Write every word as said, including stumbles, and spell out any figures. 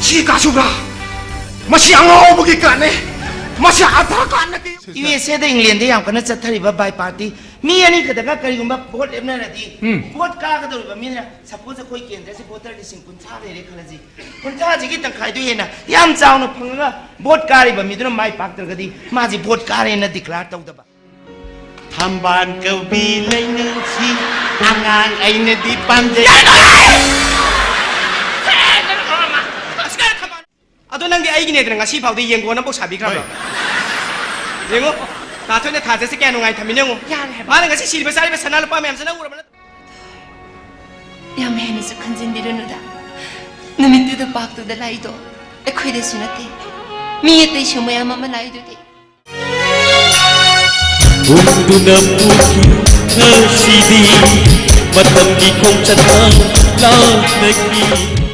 ꯁꯤ ꯀꯥꯁꯨꯕ꯭ꯔꯥ? ꯃꯁꯤ ꯑꯉꯥꯎꯕꯒꯤ ꯀꯥꯔꯗꯅꯦ꯫ ꯃꯁꯤ ꯑꯙꯥꯔ ꯀꯥꯔꯗ ꯅꯠꯇꯦ꯫ ꯌꯨ ꯑꯦꯁ ꯑꯦꯗ, ꯏꯪꯂꯦꯟꯗ ꯌꯥꯝ ꯀꯟꯅ ꯆꯠꯊꯔꯤꯕ ꯕꯥꯏ ꯄꯥꯔꯇꯤ꯫ ꯃꯤ ꯑꯅꯤ ꯈꯛꯇꯒ ꯀꯔꯤꯒꯨꯝꯕ ꯚꯣꯠ ꯂꯦꯞꯅꯔꯗꯤ, ꯎꯝ꯫ ꯚꯣꯠ ꯀꯥꯒꯗꯧꯔꯤꯕ ꯃꯤꯅ, ꯁꯄꯣꯁ ꯑꯩꯈꯣꯏ ꯀꯦꯟꯗ꯭ꯔꯁꯤ ꯚꯣꯇꯔ ꯂꯤꯁꯤꯡ ꯀꯨꯟꯊ꯭ꯔꯥ ꯂꯩꯔꯦ ꯈꯜꯂꯁꯤ, ꯀꯨꯟꯊ꯭ꯔꯥꯁꯤꯒꯤ ꯇꯪꯈꯥꯏꯗꯨ ꯍꯦꯟꯅ ꯌꯥꯝ ꯆꯥꯎꯅ ꯐꯪꯉꯒ ꯚꯣꯠ ꯀꯥꯔꯤꯕ ꯃꯤꯗꯨꯅ ꯃꯥꯏ ꯄꯥꯛꯇ꯭ꯔꯒꯗꯤ ꯃꯥꯁꯤ ꯚꯣꯠ ꯀꯥꯔꯦꯅ ꯗꯤꯀ꯭ꯂꯥꯔ ꯇꯧꯗꯕ꯫ ꯊꯝꯕꯥꯜ ꯀꯧꯕꯤ ꯂꯩꯅꯨꯡꯁꯤ ꯑꯉꯥꯡ ꯑꯩꯅꯗꯤ ꯄꯥꯝꯖꯩ꯫ ꯑꯗꯣ ꯅꯪꯗꯤ ꯑꯩꯒꯤꯅꯦꯗꯅ ꯉꯁꯤ ꯐꯥꯎꯗꯤ ꯌꯦꯡꯒꯣꯟ ꯑꯃꯐꯥꯎ ꯁꯥꯕꯤꯈ꯭ꯔꯕ꯭ꯔꯣ? ꯌꯦꯡꯉꯣ, ꯇꯥꯊꯣꯏꯅ ꯊꯥꯖꯁꯦ ꯀꯌꯥ ꯅꯨꯡꯉꯥꯏ ꯊꯝꯃꯤꯅꯦ ꯌꯦꯡꯉꯣ꯫ ꯌꯥꯔꯦ ꯍꯥꯏꯕ꯫ ꯃꯥꯅ ꯉꯁꯤ ꯁꯤꯔꯤꯕ ꯆꯥꯔꯤꯕ ꯁꯅꯥ ꯂꯨꯄꯥ ꯃꯌꯥꯝꯁꯦ ꯅꯪ ꯎꯔꯕ ꯅꯠꯇ꯭ꯔꯣ? ꯌꯥꯝ ꯍꯦꯟꯅꯁꯨ ꯈꯟꯖꯤꯟꯕꯤꯔꯨꯅꯨꯗ꯫ ꯅꯨꯃꯤꯠꯇꯨꯗ ꯄꯥꯛꯇꯨꯗ ꯂꯥꯛꯏꯗꯣ ꯑꯩꯈꯣꯏꯗꯁꯨ ꯅꯠꯇꯦ, ꯃꯤ ꯑꯇꯩꯁꯨ ꯃꯌꯥꯝ ꯑꯃ ꯂꯥꯛꯏꯗꯨꯗꯤ꯫ ꯍꯨꯟꯗꯨꯅ ꯄꯨꯈꯤ ꯉꯁꯤꯗꯤ ꯃꯇꯝꯒꯤ ꯈꯣꯡꯆꯠꯅ ꯂꯥꯛꯅꯈꯤ꯫